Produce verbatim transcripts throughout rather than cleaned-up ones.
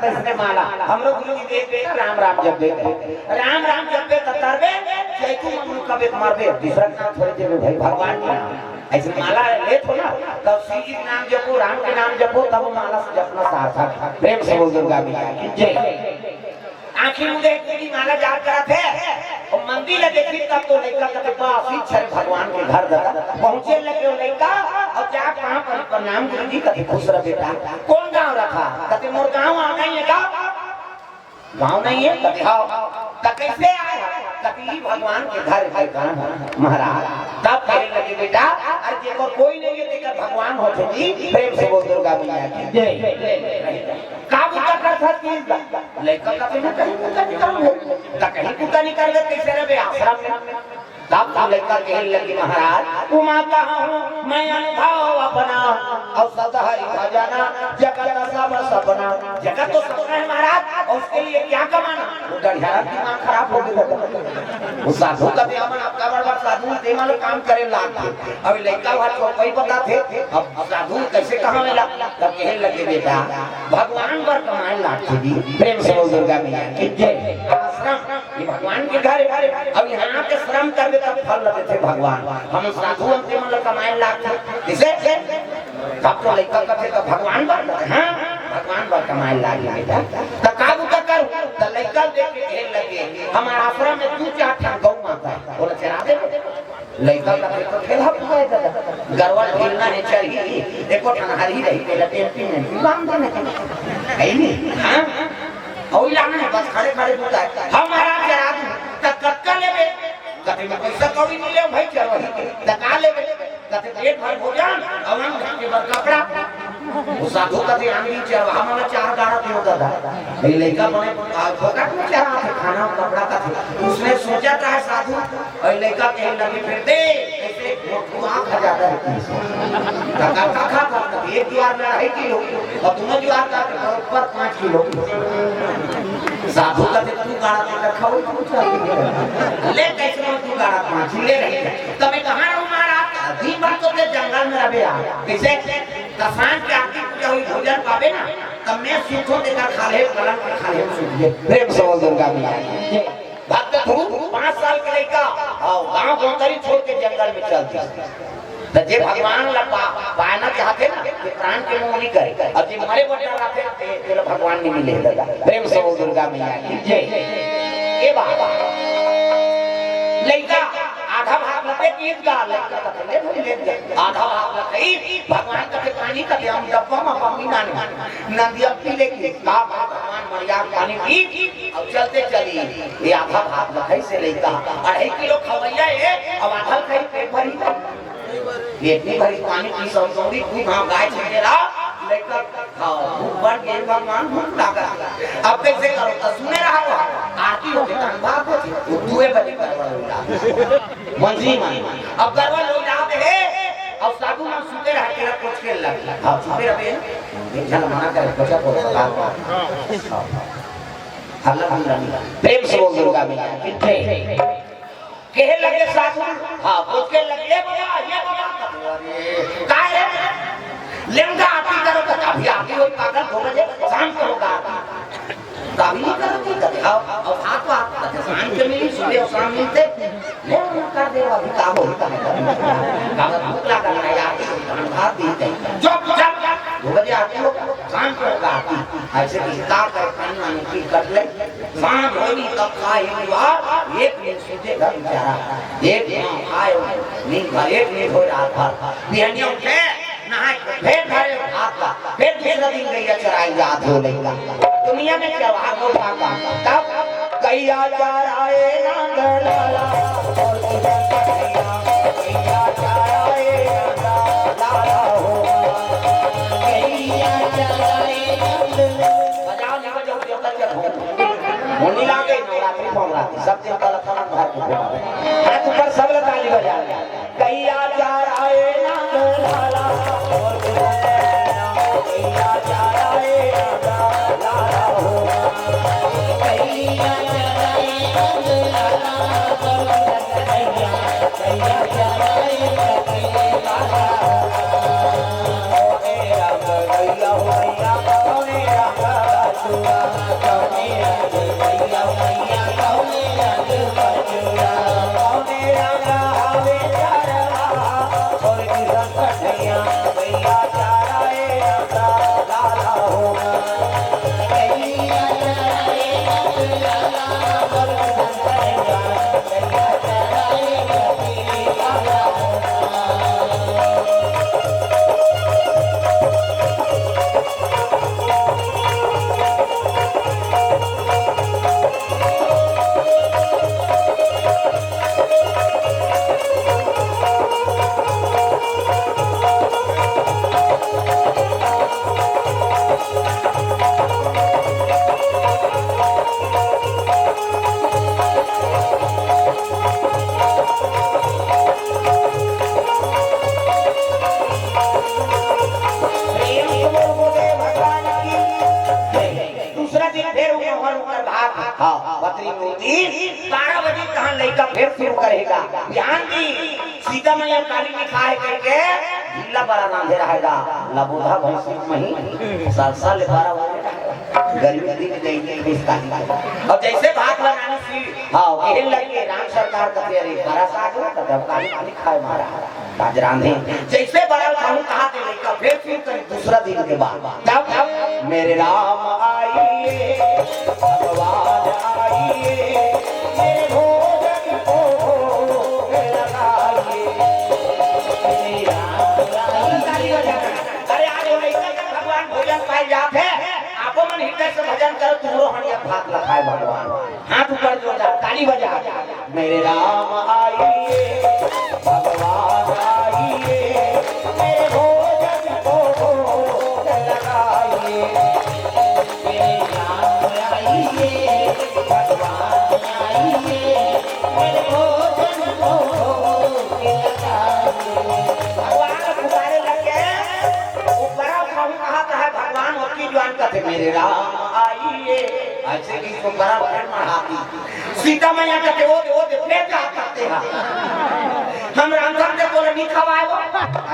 इसने माला, हमरो गुरु जी देख बेटा, राम राम जपबे, राम राम जपबे त तरबे, जैतू मंगलू कबे त मरबे, दूसरा के नाम थोड़े देबे भाई, भगवान के नाम। ऐसे माला लेत हो ना, तब शिव जी के नाम जपो, राम के नाम जपो, तब वो माला से जपना सार्थक। प्रेम से बोल दुर्गा मैया की जय। आँखी मुंदे एक दीदी माला जाप करत हे, अउ मंदिर ला देखी तब तो लइका कथे, "बस, ई छे भगवान के घर दादा।" पहुँचे लगे वो लइका, अउ जा पाँव पर प्रणाम, "गुरु जी," कथे, "खुश रह बेटा, कौन गाँव रखा?" कथे, "मोर गाँव आ नहीं है का?" "गाँव नहीं है?" कथे, "हाँ।" "त कैसे आए?" कथे, "ई भगवान के घर है गाँव महाराज।" तब कहे लगे, "बेटा, अरे जेकर कोई नहीं है, तेकर भगवान होथे जी।" प्रेम से बोल दुर्गा मैया की जय। का बुता करत हस कि लइका कथे, "मैं कहीं बुता नहीं करूँ।" "त कहीं बुता नहीं करबे, कैसे रहबे आश्रम में?" तब तो लइका कहे लगे, "महाराज, उमा कहाँ हूँ मैं अनुभव अपना, अउ सत हरि भजना जगत सब सपना।" जगत तो सपना है महाराज, और उसके लिए क्या कमाना? वो डरियारा दिमाग खराब हो गया। वो साधु कथे, "हमन अतका बड़ बड़ साधु, ते मन काम करे लाग थे।" अब लइका वहाँ चौपाई बताथे, अब साधु कैसे कहाँ मिला? तब कहे लगे, "बेटा, भगवान बर कमाए लागथे जी।" प्रेम से बोल दुर्गा मैया की जय। आश्रम, ये भगवान के घर है। अब यहाँ के श्रम करबे तब फल लगथे भगवान। हम साधु अंते मन ला कमाए लागथे। जैसे तब तो लइका कथे, "तब भगवान बर?" "हाँ, भगवान बर कमाए लाग बेटा।" "त का बुता करूँ?" त लइका देख के कहे लगे, "हमार आश्रम में दू चार ठन गौ माता है, ओला चरा दे।" लइका का पेट तो ठेला हुआ है दादा। गरवा ढीलना है चरही, एको ठन हरही रही, तेला टेम्पी में भी बांध देने के। है नहीं? हाँ? और लाना है, बस खड़े खड़े बुता है। "हमारा चरा दू, त कतका लेबे?" कथे, "मैं पैसा कौड़ी नहीं ले भाई चरवाही के, त का लेबे?" कथे, "पेट भर भोजन, अउ अंग ढके बर कपड़ा।" वो साधु कथे, "आंधी चरवाहा मन चार गाड़ा देव दादा।" ये लइका बने, आ, फोकट में चरा थे, खाना कपड़ा कथे। उसने सोचा था साधु, अउ लइका कहे लगे, "फिर दे, ऐसे मोटू आँख आ जाता है।" काका, काका, काका, एक जुआर में अढ़ाई किलो, अउ दोनों जुआर का के बरोबर पाँच किलो। साधु कथे, "तू गाड़ा के रखा हो, तू चार किलो। ले, कैसे हो तू गाड़ा पाँच, ले रही है। तब मैं कहाँ रहूँ महाराज? दिन भर तो ते जंगल में रहबे यार।" कैसे? त सांझ के आरती पूजा होही, भोजन पाबे ना, तब मैं सुतो तेकर खाल्हे, पलंग के खाल्हे में सुतिए। प्रेम से बोल दुर्गा मैया की। भक्त ध्रुव पाँच साल के लइका, हाँ, गाँव गोतरी छोड़ के जंगल में चल दिस। त जे भगवान ला पा-, पाना चाहथे ना, ते प्राण के मोह नहीं करे। अउ जे मरे बर डराथे, ते, तेला भगवान नहीं मिले दादा। प्रेम से बोल दुर्गा मैया की जय। ए बाबा, लइका आधा भात ला दे, एक गाल लइका कथे, "ले भाई, ले जा।" आधा भात ला खाई, भगवान कथे, "पानी कथे, हम डब्बा में पानी ना नहीं।" नंदिया पी लेके, का भगवान मरिया पानी पी, अब चलते चली। ये आधा भात ला खाई से लइका, अढ़ाई किलो खवैया है, अब आधा खाई पेट भरी। पेट नहीं भरी, पानी पी, सौ सौड़ी, तू हाँ गाय छेड़े रहा, लइका हाँ, भूख बढ़ गई, भगवान भूख लागत। अब कैसे करो? तो सुने रहा वो, आरती होके धन भाग होती, वो दुए बजे गड़बड़ हो जाती। मंजरी मानी। अब गड़बड़ हो जाते हैं, अब साधु मन सुते रह के कुछ के लग। हाँ, सुते रहते हैं। एक जन मना करे, बचा को बात। हाँ। हल्ला हल्ला नहीं। प्रेम से बोल दुर्गा मैया की जय। कहे लगे साधु, हाँ, बोल के लगे, "ए बाबा, ए बाबा।" "काय रे?" "लेंगा आरती करो।" "तो अभी आरती होई पागल, दो बजे शाम को होगा आरती।" "तो अभी नहीं करो, नहीं करो।" "अब, अब हाथ तो आप कहते शाम के मिली, सुबह और शाम मिलते।" "ले, ना कर दे, अभी काम होता है।" "काम भूख लगा है, आरती, हम भात दी थे।" "चुप, चुप, चुप। दो बजे आरती होगा, शाम को होगा आरती।" ऐसे भी का करे, पानी वानी पी कट ले। सांझ होनी तब खाए एक बार, एक दिन सूते घर बेचारा। एक दिन खाए, नींद भर, एक दिन हो रात भर। बिहनिया उठे, नहाए, फिर घरे भात ला, फिर दूसरा दिन गैया चराए याद हो लइका। दुनिया में क्या भाग हो भाग का? तब गैया चराए नंद लाला, गैया चराए नंद लाला हो। गैया चराए नंद बजाओ, नहीं बजाओ, देवता चढ़ो। होली लागे, नवरात्रि, नवरात्रि, सब देवता लता मन भर के बोला। हाथ ऊपर, सब ला ताली बजा। गैया चराए नंद लाला, गैया चराए नंद लाला हो। गैया चराए नंद लाला, गैया चराए नंद लाला हो। ए राम गैया हो, ए राम, ए राम। ओकर भात, हाँ, पतरी मूर्ति, बारह बजे तहां लइका फेर शुरू करेगा। ध्यान दी, सीता मैया काली लिखा है करके, ढीला बड़ा नांधे रहेगा। लबोधा भैंसी मही, सात साल ले बारह बजे, गर्मी दिन गई, बीस तारीख। अब जैसे भात बनानी सी, हाँ, कहे लगे राम सरकार का, अरे, बड़ा साग हो, तब काली काली खाए मारा। आज रांधे, जैसे बड़ा खाऊं कहा के लइका, फिर फिर करी दूसरा दिन के बाद। तब, तब, मेरे राम आइए, भगवान आइए, मेरे भोजन को भोग लगाइए। मेरे राम आइए। अरे, आज वो लइका जब भगवान भोजन पाए जात है, आपो मन हृदय से भजन करो, तुमरो हनिया भात लखाए भगवान। हाथ ऊपर जोरदार, ताली बजा। मेरे राम आइए, भगवान आइए, मेरे भोजन को भोग लगाइए। मेरे राम आइए, भगवान आइए, मेरे भोजन को भोग लगाइए। भगवान पुकारे लगे, ऊपरा कहूँ कहा कहा भगवान होती ज्वान कहते, मेरे राम आइए। ऐसे की तो बड़ा भजन मढ़ाती। सीता मैया कहते, "ओ दे, ओ दे, फेर का करते हा? हम रांधन के तोला नहीं खवाए वो।"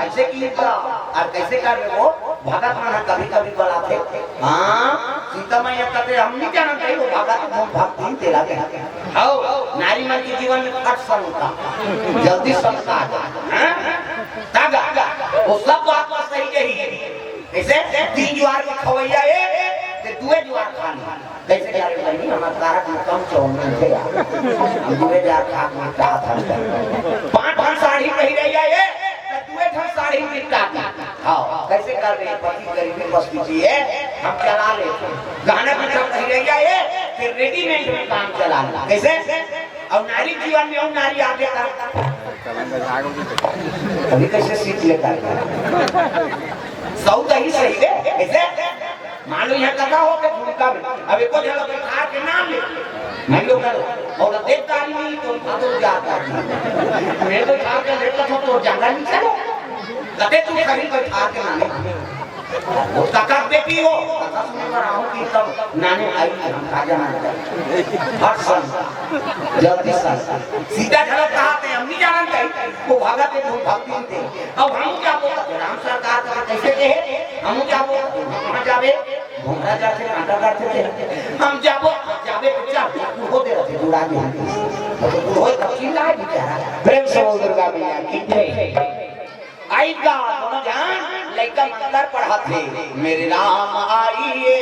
ऐसे की तो, और कैसे कर वो? भगत मन कभी-कभी बुलाते। हाँ, सीता मैया कहते, "हम नहीं जानते, वो भगत मन भक्ति तेरा दे।" हौ, नारी मन के जीवन में फट संग होता, जल्दी संग आ जाए। हाँ? तागा, वो सब बात तो सही कही। ऐसे तीन जुआर के खवैया ए, ते दुए जुआर खा ली। कैसे जा रहे बहनी, हमारे तारक में कम चौंग नहीं थे यार। हम दुए जुआर खा के निपटा था। पांच ठन साड़ी पहिरे जाए, ते दुए ठन साड़ी निपटा था। हाँ, कैसे कर रहे पति गरीबी बस्ती जी है, हम चला ले। गहना गुंथा पहिरे जाए, फिर रेडीमेड में काम चला ले। कैसे? और नारी जीवन में और नारी आगे का। अभी कैसे सीख लेता है? सौ तो ही सही है, कैसे? मान लो यहाँ कथा हो के भूमिका में, अब एको जगह बैठा के नाम ले, मैं लोग करो, और देख तारी नहीं तो भादो जाता है। मैं तो खा के लेता था तो ज्यादा नहीं चलो, कते तू कहीं बैठा के नाम ले। वो काका के बेटी हो, कथा सुने बर आहूं कि तब नानी आई, हम का जाना। हट सन, जल्दी सन। सीता झलक कहा थे, हम नहीं जानत हई, वो भागत है, वो भक्ति थे। अब हम क्या बोलते, राम सरकार का कैसे कहे, हम क्या बोलते, वहाँ जावे, घुमरा जाते, कांटा करते थे। हम जाबो, जाबे, बच्चा, बूढ़ो दे रहते, बूढ़ा भी हम। तो बूढ़ो तब चिल्ला है बेचारा। प्रेम से बोल दुर्गा मैया की जय। आई गा, दोनों जान लइका मंत्र पढ़त हे, मेरे राम आइए,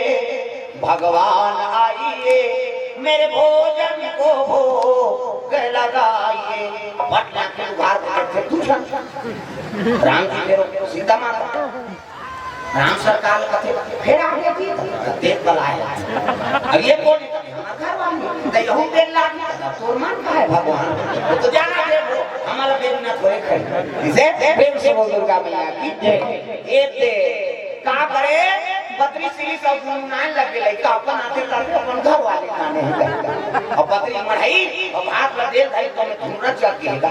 भगवान आइए, मेरे भोजन को भोग लगाइए। पटना के उघार के थे तू झन। राम जी के सीता माता, राम सरकार कथे, फेर आगे की देख बलाए। अब ये बोले, हमार घर वाली, तो यहू बेल लागी, तोर मन का है भगवान? वो तो जाना दे वो, हमारा बेल ना थोड़े खाई। इसे प्रेम से बोल दुर्गा मैया की जय। ए दे, का करे? बद्री श्री सब गुनगुनाए लग गेलै, का अपन आते करते अपन घर वाले खाने ही गए। और बद्री मढ़ई, और भात ला देल धई, तो में धुमरा चल के हेगा।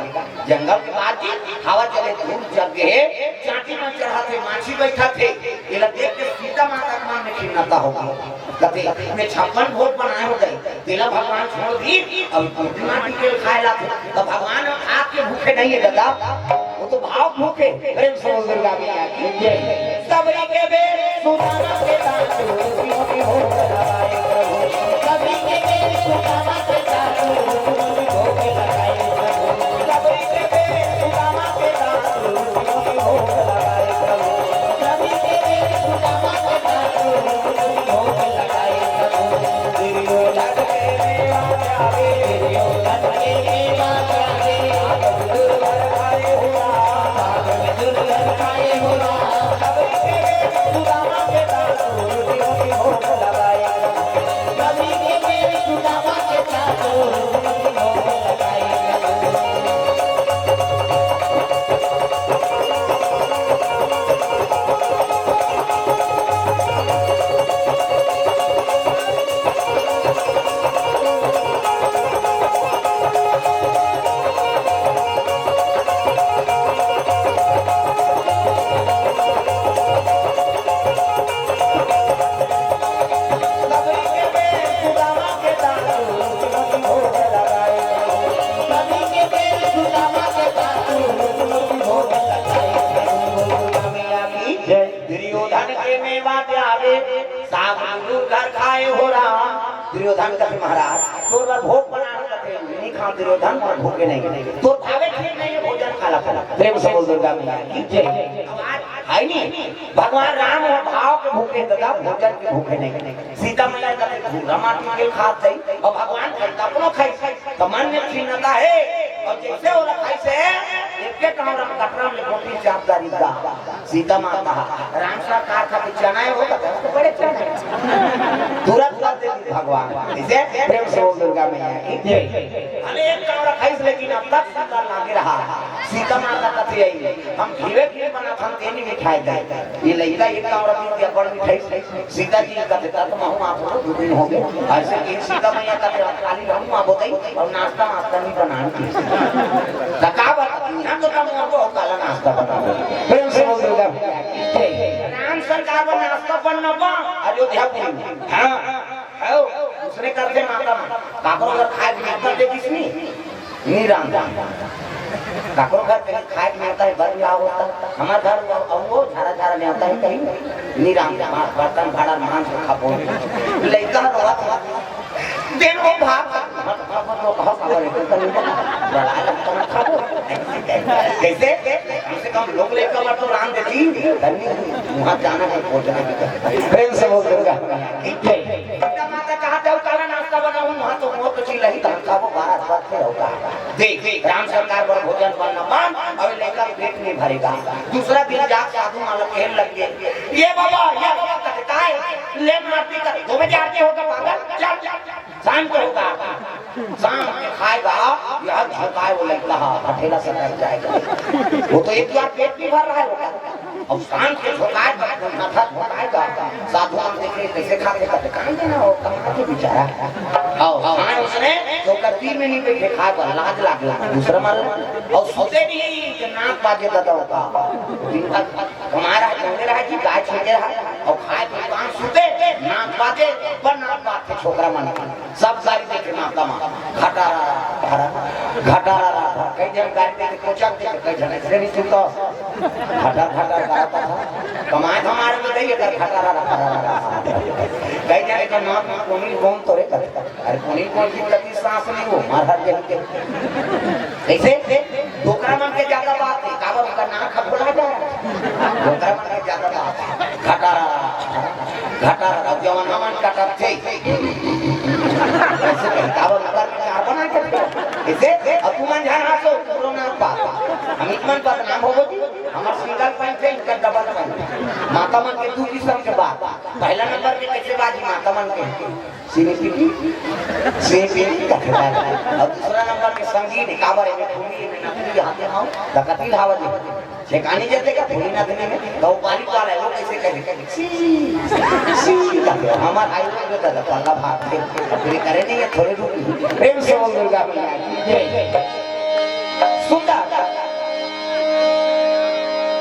जंगल के बात जी, हवा चले धूप जग गे हे, चांटी मन चढ़त हे, माछी बैठत हे, एला देख के सीता माता के मन में खिन्नता हो गे। कथे, "मैं छप्पन भोग बनाए हो गए, तेला भगवान छोड़ दी, अब टूटी माटी के खाए ला थे।" तो भगवान अब खाद के भूखे नहीं है दादा, वो तो भाव भूखे। प्रेम से बोल दुर्गा मैया की जय। सबरी के बेर सुदामा के दांत, मोती मोती भोग लगाए प्रभु। सबरी के बेर सुदामा के दांत, मोती मोती भोग लगाए प्रभु। सबरी के बेर सुदामा के दांत, मोती मोती भोग लगाए प्रभु। सबरी के बेर सुदामा के दांत, मोती मोती भोग लगाए प्रभु। दुर्योधन के मेवा जावे, दुर्योधन के मेवा जावे। दुर्योधन खाए होला, दुर्योधन खाए होला। सबरी के बेर सुदामा के दांत, दुर्योधन के मेवा त्यावे, साग दूर घर खाए हो राम। दुर्योधन कथे, महाराज, तोर बर भोग बना हो कथे, नहीं खा दुर्योधन, मोर भूखे नहीं। तोर भावे ठीक नहीं है, भोजन काला फला। प्रेम से बोल दुर्गा मैया की जय। अब आज है नहीं, भगवान राम वो भाव के भूखे दादा, भोजन के भूखे नहीं। सीता मैया कथे, घूंघा माटी के खात है, और भगवान खाई त अपनो खाई। त मन में खिन्नता है, और जैसे वो खाई से, एक एक और कटरा में गोटी चाप दारी दा। सीता माता, राम सरकार खातिर चना है, वो कहता है, "तो बड़े चना है।" तुरंत कर देती भगवान। इसे प्रेम से बोल दुर्गा मैया की जय। भले एक कमरा खाइस, लेकिन अब तक सुंदर लागे रहा। सीता माता कथी आई, "हम घीवे घीवे बना था, तेनी मिठाई दे।" ये लइका एक कमरा पी के बड़ मिठाई सीता जी का देता तो महू आप बोलो, दो दिन हो गए। ऐसे कि सीता मैया का तेरा खाली रहूं आप बताई, और नाश्ता वास्ता नहीं बनाने की। त का बात है? यहाँ तो तम और को काला नाश्ता बना दो। प्रेम से बोल दुर्गा मैया की जय। राम सरकार को नाश्ता बनना बा, अयोध्या पुरी में। हाँ, है वो। उसने कर दे माता में। काकरो अगर खाए बिना कर दे किसने? नहीं राम। काकरो घर कहीं खाए के मिलता है, बर ब्याह होता। हमार घर वो, वो झारा झारा में आता है कहीं। नहीं राम, बर्तन भाड़ा मांस खाबो। लइका रोवत, दिन वो भात, मत, मत, मत, मत, मत, मत, बड़ा लगता है खाबो। कैसे? कम से कम लोग लइका मत तो राम देती। वहाँ जाना है, पहुँचना है। प्रेम से बोल दुर्गा। ठीक है। माता कहा जाओ, काला नाश्ता बनाऊँ, वहाँ तो मौत चिल्लाई, तो हम खाबो बारह बार से होगा। देख, राम सरकार बर भोजन बनना बंद, अउ लइका पेट नहीं भरेगा। दूसरा दिन जाके साधु मन ला कहन लग गे, "ये बाबा, ये बाबा कहता है, ले माटी कर, दो बजे आरती होगा पागल, चल, शाम को होगा।" शाम के खाएगा, यह झोंकाए वो लइका, हाँ, हठेला से कर जाएगा। वो तो एक बार पेट नहीं भर रहा है वो का। अब शाम के झोंकाए पर कोई माथा झोंकाएगा। साधु मन देखे, कैसे खाते खाते, कहाँ देना हो, कहाँ के बेचारा। और खाए उसने तो ओकर तीन महीने पे खाए पर लाज लाग लगा, दूसरा मार लगा। और सोते नहीं कि नाक बाजे दादा होता। दिन भर कमा रहा, चंगे रहा जी, गाय छेड़े रहा, और खाए तो काम सोते, नाक बाजे, पर नाक बाज के छोकरा मन सब गाड़ी देखे माता माँ, घटारा, घटारा, घटारा, घटारा। कई जन गाड़ी देखे कोचक देखे, कई जन ऐसे नहीं सुनता। घटार, घटार करता था। कमाए धमाए में नहीं, अगर घटारा, घटारा, घटारा। कई जन का नाम कोनी कौन तो रे कर। अरे कोनी कौन की कभी सांस नहीं हो, मार हर जगह के। कैसे? डोकरा मन के ज्यादा बात है, काबर उनका नाक खा भुला जा। डोकरा मन के ज्यादा बात है। घटारा, घटारा, अब जवाना मन कटत थे। ऐसे कहीं काबर उनका कार्बन आ करते। ऐसे, अब तुम मन जान हासो, पूरा नाम पाता। हम इत मन बदनाम हो गए, हमार सिंगल पॉइंट थे, इनका डबल पॉइंट। माता मन के दू किस्म के बात। पहला नंबर के कैसे बाजी माता मन के? सीने पीटी, सीने पीटी का खेला। और दूसरा नंबर के संगीन, काबर है, भूमि में नकली हाथे माओ, डकैती धावा दे। ठेकानी जते का भूमि नकली में, तो बारी वाला है, वो कैसे कहे? सी, सी का खेला। हमार आई लोग जो दादा पल्ला भाग के, अपने करे नहीं है, थोड़े रुक। प्रेम से बोल दुर्गा मैया की जय। सुंदर।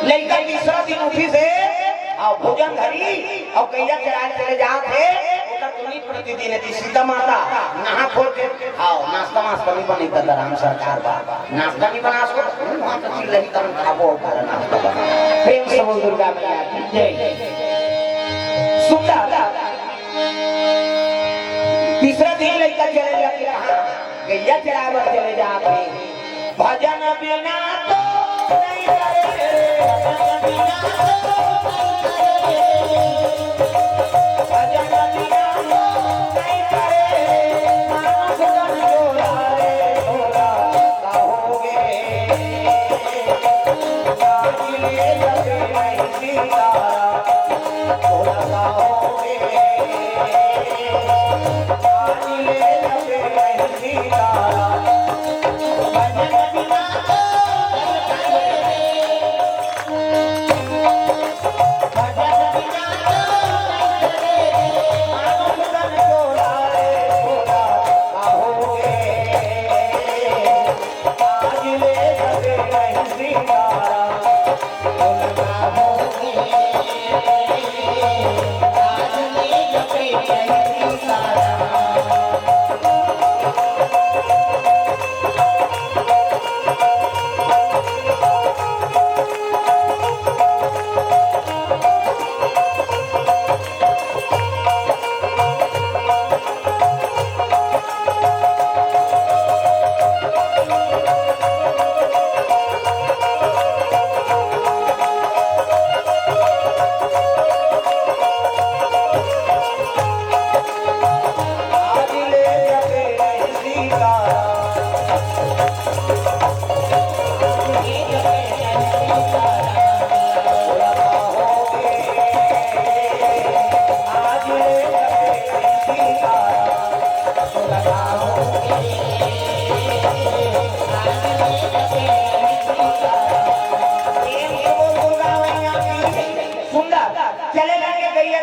लइका तीसरा दिन उठी से, और भोजन धरी, और गैया चराए चले जात हे, ओकर तुनी प्रतिदिन यदि सीता माता नहा खोल के, आओ, नाश्ता वास्ता नहीं बने, त राम सरकार बा, नाश्ता नहीं बना सो, वहाँ तो चिल्लही तन खाबो, ओकर नाश्ता बना। प्रेम से बोल दुर्गा मैया की जय। सुंदर। तीसरा दिन लइका चले जाके कहा, गैया चराए बर चले जात हे। भजन बिना तो नहीं करे, भजन बिना तो नहीं करे, भजन बिना तो नहीं करे, मानस तन चोला रे चोला, कहोगे। आज ले जब मैं सीताराम, चोला कहोगे।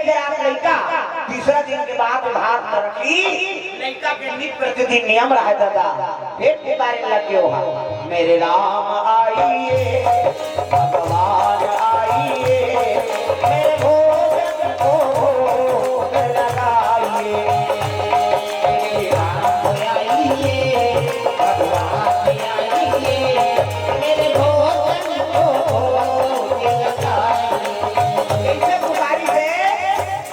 अगर आप लइका तीसरा दिन के बाद भात म रखी, लइका के नित प्रतिदिन नियम रहे दादा, पेट पुकारे लग गयो हा, मेरे राम आइए, भगवान आइए, मेरे भोजन को भोग लगाइए। मेरे राम आइए, भगवान आइए, मेरे भोजन को भोग लगाइए। कैसे पुकारी थे?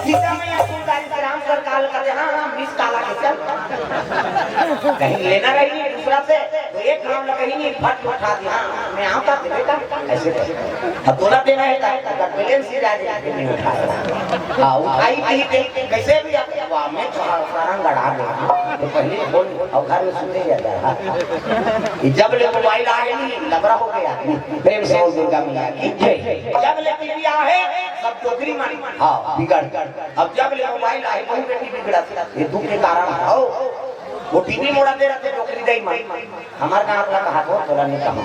सीता मैया सुनता है, राम सरकार का हाँ, हाँ, मिस काला के चल। कहीं लेना रही नहीं दूसरा से, तो एक काम लगे ही नहीं, फट उठा दिया। हाँ, मैं आता तो बेटा, ऐसे कर। अब तोला देना है, का, का, बैलेंस ही जा जाए, नहीं उठाया। हाँ, उठाई नहीं, नहीं, नहीं, कैसे भी आप, वाह, मैं तो सारा गड़ा दे। तो पहले फोन, और घर में सुनते जाता है। ये जब ले मोबाइल आ गया, नहीं, लबरा हो गया। प्रेम से बोल दुर्गा मैया की जय। जब ले टीवी आ है, सब डोकरी मन, हाँ, बिगड़। अब जब ले मोबाइल आए, वही बेटी बिगड़त। ये दुख के कारण हो। वो टीवी मोड़ा दे रहते डोकरी दई मन। हमार गाँव ला कहा को तोला नहीं कहूँ।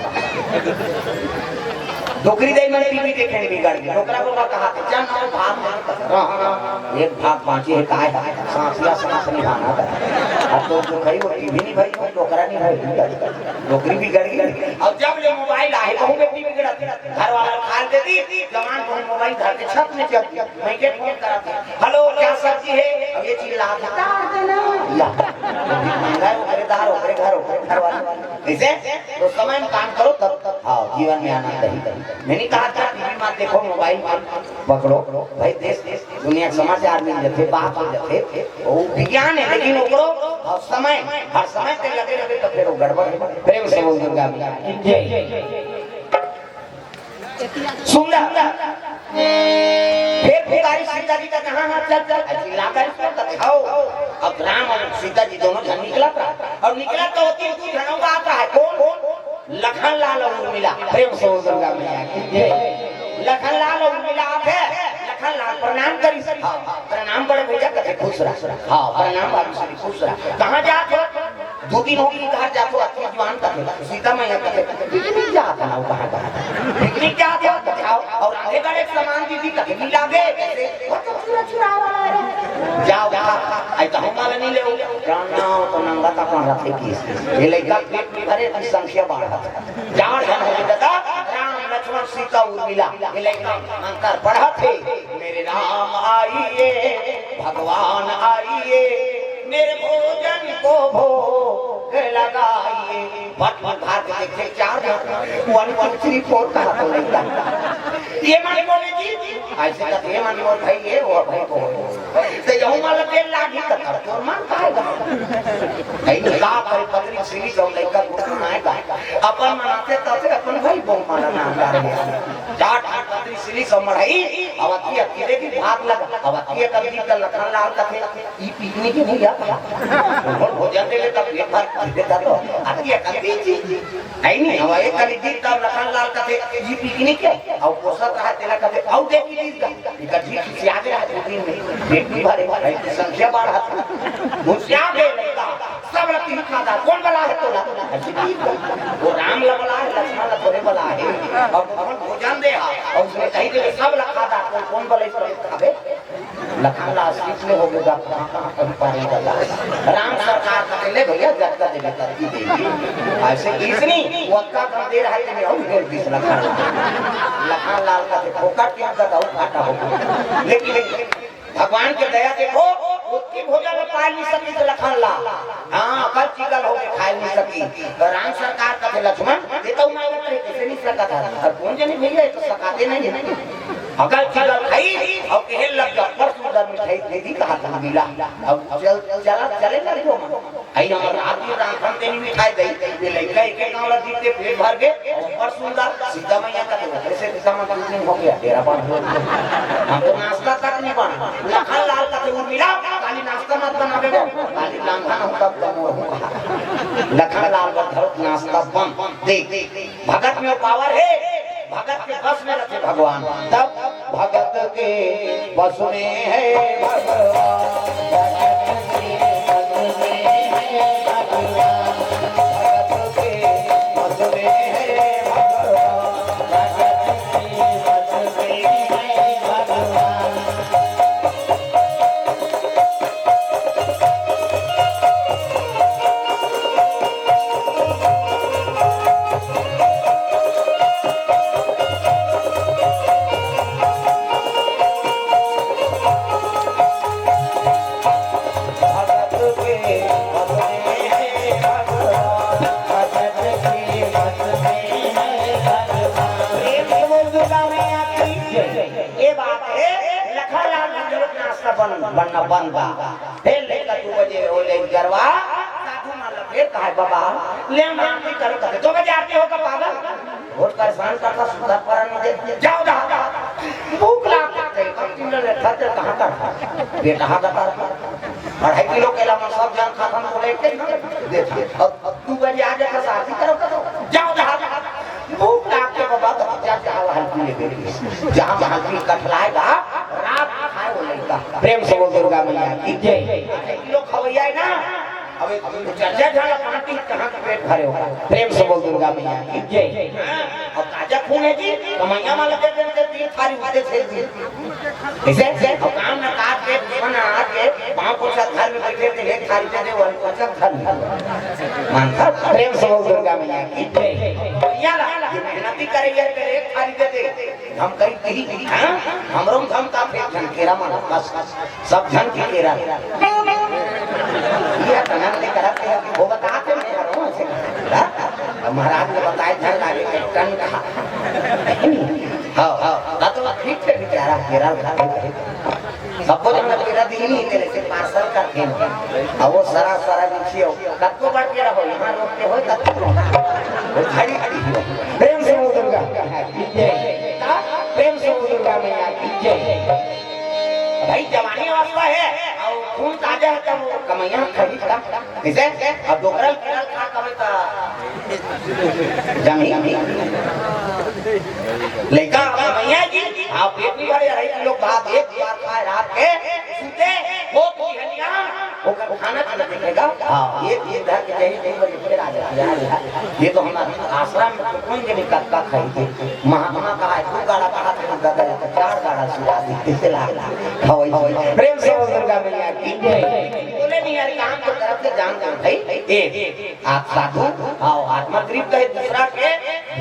डोकरी दई मन टीवी देखे नहीं बिगड़ गए। डोकरा को कहा थे, चल ना भाग। हाँ, हाँ, एक भाग बाँची है, काय है? सांसिया सांस निभाना था। अब तो जो भाई वो टीवी नहीं भाई, वो डोकरा नहीं भाई। डोकरी बिगड़ गई। अब जब ले मोबाइल आए, वहू बेटी बिगड़त। घर वाला खाल दे दी, जवान को मोबाइल धर के छत में चढ़ गया। मैं के फोन करा था, "हेलो, क्या सब्जी है?" अब ये चिल्ला के, "दार देना।" या, महंगा है, ओकरे दार, ओकरे घर, ओकरे घर वाले। कैसे? तो समय में काम करो तब, तब, हाँ, जीवन में आनंद है। मैंने कहा था, टीवी मत देखो, मोबाइल मत पकड़ो। भाई, देश, देश, दुनिया के समाचार मिल जाते, बात हो जाते, वो विज्ञान है, लेकिन ओकरो हर समय, हर समय ते लगे रहे तो फिर वो गड़बड़ है। प्रेम से बोल दुर्गा मैया की जय। सुंदर। फिर पुकारी सीता जी का, "कहाँ हाथ चल चल?" चिल्ला कर इसको तो खाओ। अब राम और सीता जी दोनों जन निकला था, और निकला तो होती तू जनऊ बात है। कौन? लखन लाल और उर्मिला। प्रेम से बोल दुर्गा मैया की जय। लखन लाल और उर्मिला आप है। लखन लाल प्रणाम करी। हाँ, प्रणाम बड़े भैया कथे खुश रहा। हाँ, प्रणाम बाबू श्री खुश रहा। कहाँ जात हो? दो दिन हो गई घर जात हो, अतनी जुआन कथे। सीता मैया कथे, "पिकनिक जात हन।" कहाँ, कहाँ? पिकनिक जात हो, बताओ। और आधे बड़े सामान दीदी कथे, "मिला दे।" कैसे? "वो तो चुरा चुरा वाला है।" जाओ, खा। आई तो हम वाला नहीं ले। जाना हो तो नंगा तक रखे किस। ये लइका पेट में भरे की संख्या बाढ़त। चार जन हो गए दादा, राम, लक्ष्मण, सीता, उर्मिला। ये लइका मंत्र पढ़त हे, "मेरे राम आइए, भगवान आइए, मेरे भोजन को भोग लगाइए।" भट भट भाग के देखे, चार जन, one two three four कहा तो लइका। ये मन बोले जी, ऐसे कहते, "ये मन बोल भाई, ये वो भाई को।" तो यहू वाला तेल लागी तो कर, तोर मन काहे बा? भाई, का करे, पतरी सिली सब लइका गुटू ना है का? अपन मनाते तसे अपन भाई बहू माना ना कर। चार ठाट पतरी सिली सब मढ़ाई, अब अति अकेले की भाग लगा, अब अति अकेले की लखन लाल कथे, "ई पिकनिक नहीं जाता।" भोजन दे ले तब ये बात देता तो, अति अकेले जी। नहीं, नहीं, अब एक कली जी तब लखन लाल कथे, "ई पिकनिक है।" और पोसत रहा तेला कथे, "आउ दे पिकनिक का।" इनका जी खिसिया गया है दो दिन में। पेट भी भरे, भाई की संख्या बढ़ा। घुसिया गए लइका, सब रति खाता, "कौन बला है तोला?" वो राम ला बला है, लक्ष्मण ला थोड़े बला है। अब कौन भोजन दे हा, और उसने कही दे, "सब ला खाता, कौन, कौन बला है तोला खावे?" लखन ला सीख ले हो गया, कहाँ, कहाँ कभी पानी का। राम सरकार का ले भैया, जब का देवे करती देगी। ऐसे इसनी, वो का कर दे रहा है, तेरे और फिर बीस लखन। लखन लाल का तो फोकट के अंदर और घाटा हो गया। लेकिन भगवान के दया देखो, उसकी भोजन में पाल नहीं सकी तो लखन लाल। हाँ, अकल चिकल होके खाए नहीं सकी। तो राम सरकार का थे लक्ष्मण, ये तो मांगत रहे, कैसे नहीं सकता था। और कौन जाने भैया, ये तो सकाते नहीं है। अकल चिकल खाई, और कहे लग गया, परसों उधर मिठाई दे दी, कहा था मिला। अब चल, चला, चले ना लो। आई हमर रात में रांधन तेनी मिठाई दई, ये लइका एक एक गाँव ला जीते पेट भर के, और सुंदर सीता मैया का तो ऐसे सीता माँ कुछ नहीं हो गया, डेरा पर हो गया। हम तो नाश्ता तक नहीं बना। लखन लाल का तो मिला, खाली नाश्ता मत बनावे वो, खाली लांघा ना होता तो मोर हो। लखन लाल का धरो नाश्ता बम, देख, भगत में वो पावर है, भगत के बस में रखे भगवान। तब भगत के बस में है भगवान। भगत के बस में है भगवान। भगत के बस में है भगवान। भगत के बस में है भगवान। बन, बनना बन बा। फेर लेकर दू बजे ओ ले गरवा, साधु मन ला फेर कहे, "बाबा, ले हम आरती करो।" कहते, "दो बजे आरती होगा पागल? बहुत परेशान करता, सुधा पर नहीं दे, जाओ जहाँ।" भूख लाग गई, कब तुमने लेटा थे, कहाँ का था? बेटा, हाँ, बता। अढ़ाई किलो केला में सब जन खाथन, बोले, "एक, एक दे दे।" अब, अब दू बजे आ जाकर आरती करो, करो। जाओ जहाँ, भूख लाग के बाबा, तो जा, जा, वहाँ पी ले, बेटी। जहाँ वहाँ पी कठलाए बा, रात खाए वो लड़का। प्रेम से बोल दुर्गा मैया की जय। एक किलो खवैया है ना, अब एक, अब एक चार, चार जन पार्टी कहाँ का पेट भरे होगा। प्रेम से बोल दुर्गा मैया की जय। हाँ, अब ताजा खून है जी, कमैया वाला दे देते, तीन थारी उठे थे जी। ऐसे, ऐसे, अब काम ना काज के, जीवन ना आज के, पाँव पोछा घर में बैठे थे, एक थारी दे दे, वन पोछा घर में। मानता? प्रेम से बोल दुर्गा मैया की जय। भैया ला, मेहनती करे ये, एक थारी दे दे। हम कही, कही, हाँ? हमरो में धमका फेंक झन केरा मन, बस, सब झन के केरा। ये तो नंद करत है, वो बताते मैं करूँ ऐसे, हाँ? अब महाराज ने बताए झन लागे, एक टन कहा। हाँ, हाँ, ना तो ठीक है बेचारा, केरा खा के। सबको जब मैं केरा दी नहीं, तेरे से पार्सल करके ना। अब वो सरा, सरा नीचे हो, कब को बढ़ के रहो, यहाँ रोक के हो, तब को रोक। वो खड़ी, खड़ी हो। प्रेम से बोल दुर्गा। जय। प्रेम से बोल दुर्गा मैया की जय। भाई, जवानी अवस्था है, और खून ताजा है, तब वो कमैया खड़ी तब। कैसे? अब डोकरल केरल खा कमे ता जमी। लइका कमैया जी, आप पेट नहीं भरे, अढ़ाई किलो भात एक बार खाए रात के, सूते, हो तो हनिया, ओकर खाना खाना देखेगा। हाँ, ये, ये धर के यही दो बजे फिर आ जाती है। ये तो हमारे आश्रम में तो कौन जने कक्का खाई थे। महात्मा कहा है, दो गाड़ा कहा था, दादा जी, तो चार गाड़ा सुना दी, किसे ला, खवाई थी। प्रेम से बोल दुर्गा मैया की जय। बोले नहीं यार, काम तो करब से जान जान भाई। एक, आप साधु, आओ, आत्मा तृप्त है, दूसरा के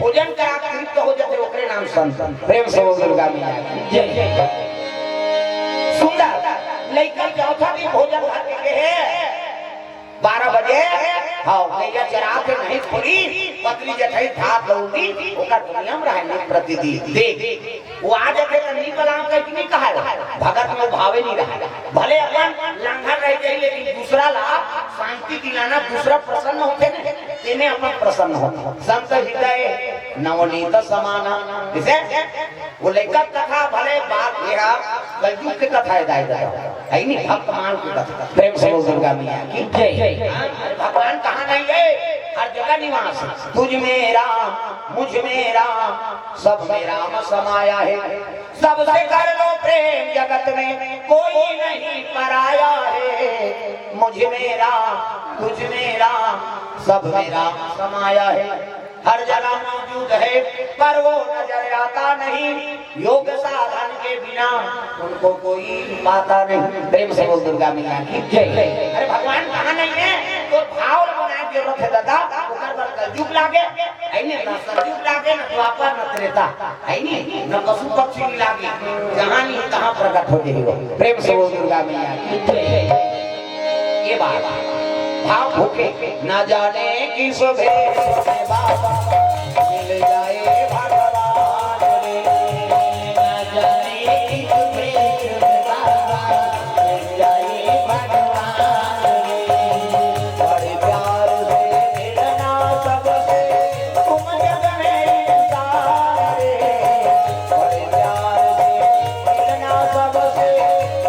भोजन करा तृप्त हो जाते, ओकरे नाम संत। प्रेम से बोल दुर्गा मैया की जय। सुंदर, लइका चौथा दिन भोजन धर के है, बारह बजे, हाँ, गैया चरा के नहीं खुली, पतली जठई भात दौड़ी, ओकर नियम रहे नित प्रतिदिन। देख, वो आ जाथे त नी बलाम कहि के नी कहाय, भगत में भावे नी रहय। भले अपन लंघन रह जाही, लेकिन दूसरा ला शांति दिलाना, दूसरा प्रसन्न होथे न, तेमे अपन प्रसन्न होथे। संत हृदय नवनीत समाना। जैसे वो लइका कथा भले बात ये हा, कलयुग के कथा है दाई ददा। है नी, भक्त मान की कथा। प्रेम से बोल दुर्गा मैया की जय। हाँ, अरे भगवान कहाँ नहीं है? हर जगह निवास है। तुझ में राम, मुझ में राम, सब में राम समाया है। सबसे कर लो प्रेम जगत में, कोई नहीं पराया है। मुझ में राम, तुझ में राम, सब में राम समाया है। हर जगह मौजूद है, पर वो नजर आता नहीं। योग साधन के बिना उनको कोई पाता नहीं। प्रेम से बोल दुर्गा मैया की जय। अरे भगवान कहाँ नहीं है? तो भाव बनाए जरूरत है दादा, ओकर बर कलयुग लागे, है नी? ना सतयुग लागे, ना द्वापर, ना त्रेता, है नी? ना पशु पक्षी भी लागे, जहाँ नहीं तहाँ प्रकट हो जाए वो। प्रेम से बोल दुर्गा मैया की जय। ये बात भाव भूखे ना जाने किस भेष में बाबा मिल जाए भगवान रे। ना जाने किस भेष में बाबा मिल जाए भगवान रे। बड़े प्यार से मिलना सबसे तुम जग में इंसान रे। बड़े प्यार से मिलना सबसे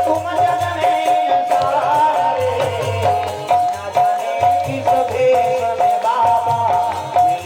तुम जग में इंसान रे। ना जाने किस भेष में बाबा मिल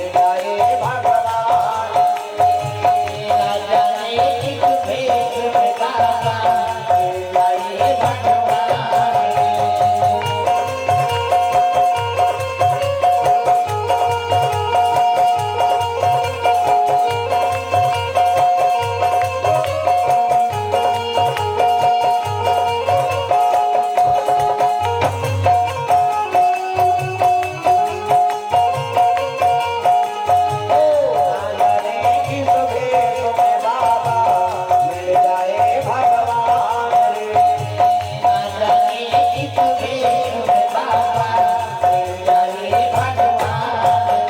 जाए भगवान। ना जाने किस भेष में बाबा मिल जाए भगवान।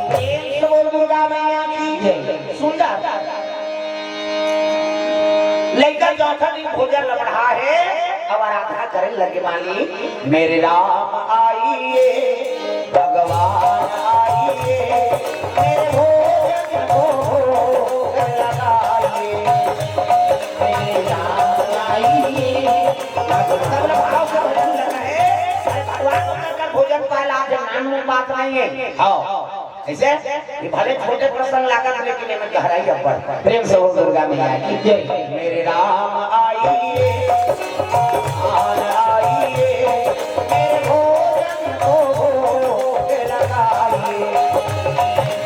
प्रेम से बोल दुर्गा मैया की जय। सुंदर लइका चौथा दिन भोजन लमढ़ा है, आराधना करे लगे माली, मेरे राम आइए, भगवान आइए, मेरे भोजन को भोग लगाइए। मेरे राम आइए, भगवान। सब लोग भाव से भजन करना है। अरे भगवान को कर भोजन पाला, आज नानू बात नहीं है। हाँ। ऐसे ये भले छोटे प्रसंग लागत, लेकिन एमे गहराई अब्बड़। प्रेम से बोल दुर्गा मैया की जय। मेरे राम आइए, भगवान आइए, मेरे भोजन को भोग लगाइए।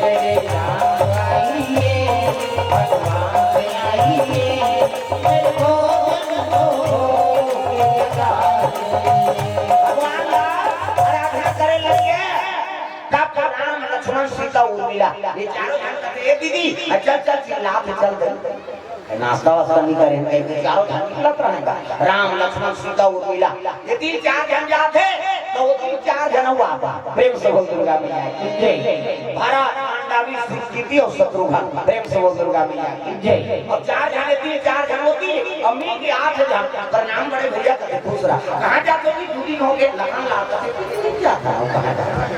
मेरे राम आइए, भगवान आइए, मेरे भोजन को भोग लगाइए। भगवान का आराधना करे लगे। तब तो राम, लक्ष्मण, सीता, उर्मिला, ये चारों झन कहते, "ए दीदी, चल, चल, चिल्ला के चल दे।" नाश्ता वास्ता नहीं करे, कहीं के चारों झन निकलत रहेगा। राम, लक्ष्मण, सीता, उर्मिला, ये तीन चार झन जाते, तो वो तीन चार झन हुआ बा। प्रेम से बोल दुर्गा मैया की जय। भरत, मांडवी, सुकेती और शत्रुघ्न। प्रेम से बोल दुर्गा मैया की जय। और चार झन, ये तीन चार झन होती, अम्मी के आठ झन। प्रणाम बड़े भैया कहते, खुश रहा। कहाँ जाते हो जी? दो दिन हो गए, लखन लाल कहते, "दो दिन नहीं जाता हूँ, कहाँ जाता हूँ?"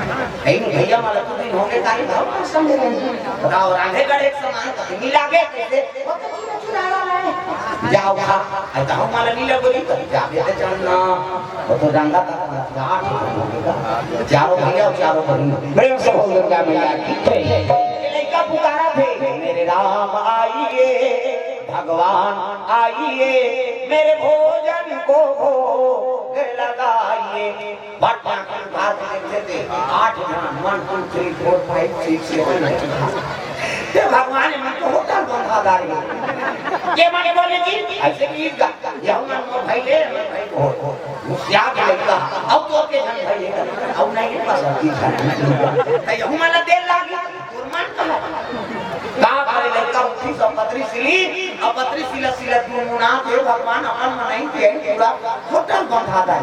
नहीं, नहीं, भैया, माला दो दिन हो गए, काहे भाव ना समझ रहे हैं? बताओ, रांधे गढ़े एक समान कहते, "मिला गए कैसे?" "वो तो चूरा चुरावा है।" "जाओ खा।" "अरे, तो हम माला नीला बोली, तो जाबे तो चलना।" वो तो रंगा था, आठ हो गया। चारों भैया और चारों बहन। प्रेम से बोल दुर्गा मैया की जय। ये लड़का पुकारा थे, "मेरे राम आइए, भगवान आइए, मेरे भोजन को भोग लगाइए।" भट में आके उधार के देखते थे, आठ जन, one, two, three, four, five, six, seven, eight। ये भगवान, ये मन तो होटल बंधा दारी। ये मन बोले जी, ऐसे भी इसका, ये मन मोर भाई ले, मोर भाई को। होशियार लड़का, अब तो के झन भाई है, अब नहीं है, बस अब की झन। तो यहू मन देर लागी, तोर मन कहाँ? का करे लड़का उठी सब पतरी सिली, अब पतरी सिला सिला तू मुना के भगवान अपन मनाई के पूरा होटल बंधा दाई।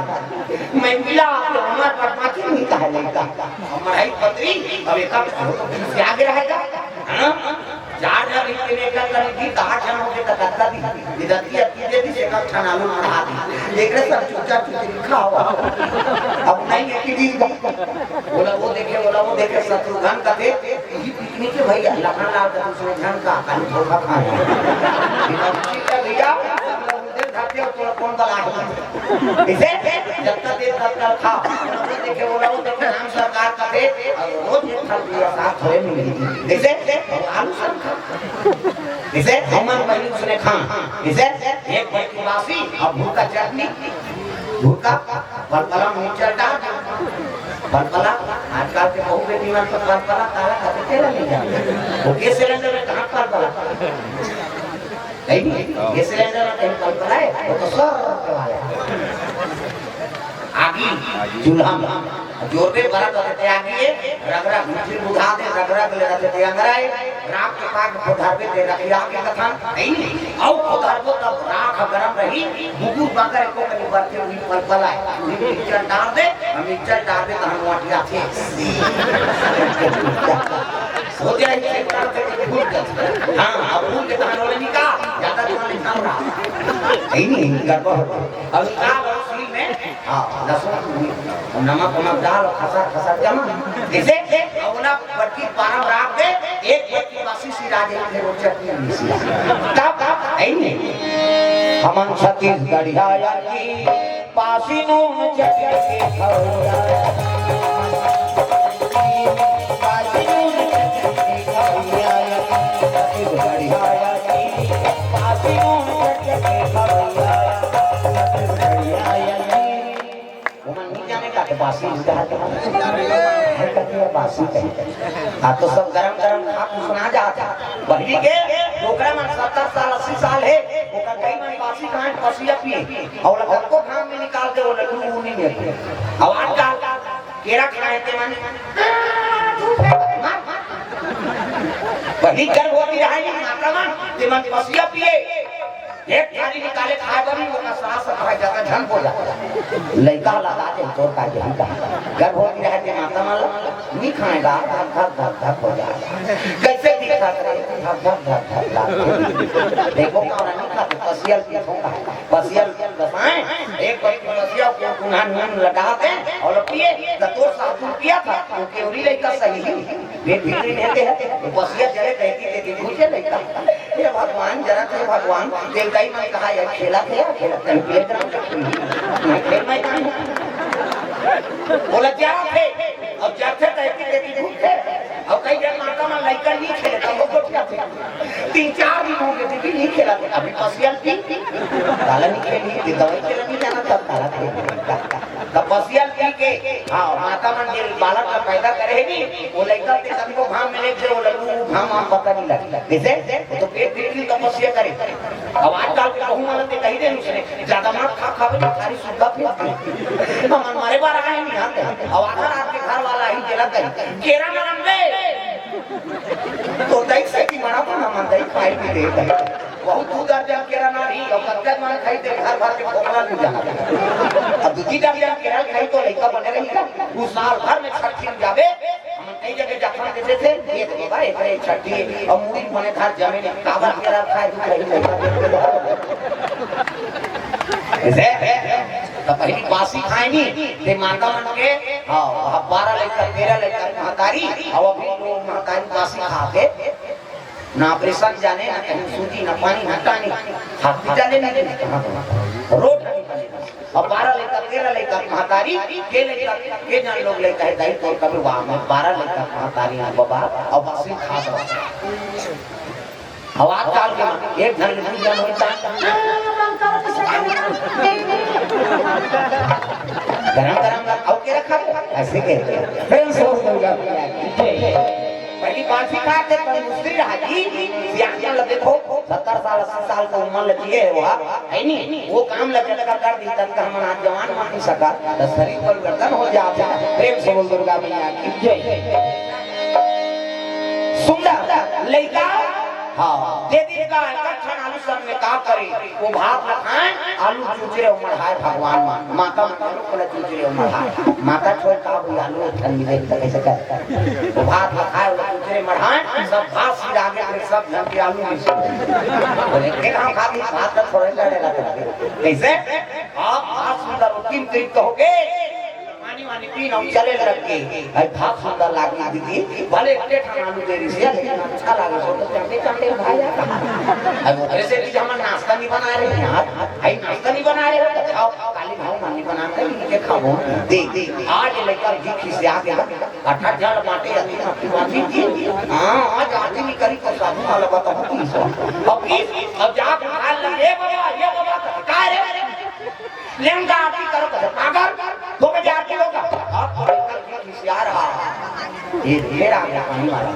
मैं मिला आपके उमर पर पाँच ही नहीं कहा लड़का। हम मनाई पतरी, अब एक से आगे रहेगा, है ना? चार जन ही के लेकर करीब भी कहा जन हो के कतकता दी। इधर की अति दे दी, से कब ठनालू बढ़ा दी। एक रे सब चुपचाप चुपचाप लिखा हुआ। अब नहीं है कि जी बोला वो देखे, बोला वो देखे, शत्रुघ्न का देख, यही पिकनिक है भैया, लखन लाल का दूसरे जन का, कहीं धोखा खा गया। इधर ठीक है भैया, सब लोग उधर खाते हो, तो कौन बला है? इसे जब तक दे तब तक खा। बोला वो देखे, बोला वो देखे, राम सरकार का दे, और रोज एक फल दिया, साथ थोड़े मिलेगी। इसे आलू सब खा। इसे हमन पहले उसने खा। इसे एक बाटी बासी और भूल का चटनी, भूल का पलपला मिक्सचर डाल। पलपला, आजकल के बहू बेटी मन तो पलपला काला खाते तेरा नहीं जाते। वो गैस सिलेंडर में कहाँ पलपला? नहीं, नहीं, गैस सिलेंडर में कहीं पलपला है, वो तो सौ रुपये वाला है। आगी, चूल्हा में। जोर में बरत रहते आगी है, रगरा गुठली बुझा दे, रगरा के रहते अंगराए, रात के पाग पधारबे ते रखिया के कथन, नहीं, नहीं। अउ पधारबो तब राख गरम रही, बुगुर बाकर एको कनी बरते हुई पलपलाए। मिक्सचर डाल दे, हम मिक्सचर डाल दे, तो हम मोटिया थे। हो जाए, एक बार तो भूल गए। हाँ, अब भूल के तो हम बोले, "निकाल, ज्यादा दिमाग नहीं खाऊंगा।" नहीं, नहीं, गड़बड़ हो गया। अब निकाल, और सील में हाँ, लहसुन, नमक, वमक डाल, खसर, खसर जमा। जैसे, अवला बटकी पारम राख दे, एक बटकी बासी सी राजे के वो चटनी मिसी। तब, तब, है नहीं। हमन छत्तीसगढ़िया की बासी नून चटनी के खौरा। बासी नून चटनी के खौरा। छत्तीसगढ़िया की बासी नून चटनी के खौरा। छत्तीसगढ़िया की ओमन नहीं जाने का तो बासी नहीं कहा था। है कहती है बासी कही। हाँ, तो सब गरम गरम खा के सुना जाता। बहरी के ओकरा मन सत्तर साल, अस्सी साल है, ओकर कई मन बासी खाए, पसिया पिए। और लगा को घाम में निकाल दे, वो लड्डू वो नहीं है। और आजकल केरा खाए ते मन, बहरी गर्भवती रहे नहीं, माता मन, ते मन पसिया पिए। एक थाली निकाले खाए बर ही ओकर सास ह कहे, "जादा झन बोला।" लइका ला ला दे, तोर का जही कहा। गर्भवती रहे ते माता मन ला, नी खाए गा, धक, धक, धक, धक हो जाए। कैसे भी धक, धक, धक, धक, धक, धक। देखो, कौन नहीं खाते, पसियल पीथो का। पसियल दसाए, एक बार पसियल के कुन्हा नून लगा दे, अउ पिए, त तोर सासू पिया था, वो केवरी लइका सही ही। वे भी नहीं रहते हैं, वो पसियल जले कहती, कहती, "भूखे लइका।" हे भगवान, जरा थे भगवान, देवताई मन कहा, "ये खेला थे या खेला थे?" खेल मैदान। बोला, "जरा थे।" अब जाथे त एती तेती घूमथे। अब कई जन माता मन लइका नहीं खेले, तब वो गोठियाथे। तीन चार दिन हो गए थे, भी नहीं खेला थे। अभी पसियल पी, काला नहीं खेली, ये दवाई खेला नहीं जाना, तब काला खेली। तब पसियल पी के, हाँ, माता मन जे बालक ला पैदा करे है नी, वो लइका ते सबको घाम में ले, वो लड्डू घाम आम पता नहीं लगे। जैसे, वो तो पेट भीतरी तपस्या करे। अब आजकल के बहू मन ते कही दे, उसने ज्यादा मार खा खावे तो थारी सुद्धा फेंक दे। हमन मारे बार आए नहीं आते। अब आधा रात के घर वाला ही जेला कही, "केरा मांग बे।" तो दही से की मना तो ना मन दही खाई भी दे दही। बहुत दू दर्जन केरा ना रही, और कत्ते मन खाई दे घर भर के खोखला नहीं जाना। अब दूसरी दर्जन केरा खाई तो लइका बने रही का? उस साल भर में छठ दिन जावे, हमन कई जगह जखन देते थे, ये तो बाबा, एकरे छठी, अउ मुड़ी बने घर जमीन, काबर के रखा है, तू कहीं नहीं कर देते। ऐसे, तो पहली बासी खाए नहीं, ते माता मन के, हाँ, अब बारह लइका, तेरह लइका महतारी, अब अभी लोग महतारी बासी खाते, ना ऑपरेशन जाने, ना कहीं सूजी, ना पानी, ना टानी, हॉस्पिटल नहीं, रोड नहीं बने। अब बारह लइका, तेरह लइका महतारी, के लइका, के जन लोग लइका है, दाई तोर कभी वहाँ में बारह लइका महतारी है बाबा, अब बासी खा दो। अब आजकल के एक झन ले दू झन होता। गरम गरम का, अब के रखा? ऐसे कहते हैं। प्रेम से बोल दुर्गा मैया की जय। पहली बासी खाते पर मुस्त्री रहा जी, सियान मन ल देखो, सत्तर साल, अस्सी साल के उम्र ल जिए हे वो, है नी? वो काम ल जतका कर दी, ततका हमन आज जवान मान नहीं सका, त शरीर परिवर्तन हो जाथे। प्रेम से बोल दुर्गा मैया की जय। सुंदर लइका, हाँ, दे दी का, कच्छन आलू सब में का करे? वो भात ल खाए, आलू चुचरे अउ मढ़ाए भगवान मा-, माता मन आलू कोला चुचरे अउ मढ़ाए। माता छोड़ का हुई आलू ठंडी दे त कैसे कर? वो भात ल खाए, वो चुचरे मढ़ाए, सब भात सिरा के फिर सब झन के आलू मिस हो गए। बोले, "के हम खा दी, भात ल थोड़े लड़े रहते हैं।" कैसे? आप भात सुंदर उत्तम तरीक तो हो गए। पानी वानी पीन अउ चले लग गे। भाई, भात सुंदर लागे दीदी, भले एक ठन आलू दे रही है, लेकिन अच्छा लागे, सो तो चंडे चंडे भाई यार। अब ओकरे से भी हमन नाश्ता नहीं बना रहे हैं यार, भाई नाश्ता नहीं बना रहे हो तो खाओ, काली भाव नहीं बना रहे, इनके खाओ। दे, दे, आज लेकर घी खिसिया के ना, आटा जल बाटे, अति ना पिवा दीजिए। हाँ, आज आदमी करी तो साधु वाला बताओ, तीस। अब इस, अब जाके खा ले, ये बाबा, ये बाबा, काय रे? लेंगा आरती करो, कहे, "पागल, दो बजे आरती होगा।" आप तो लेकर के खिसिया रहा है। ये फिर आ गया पानी वाला।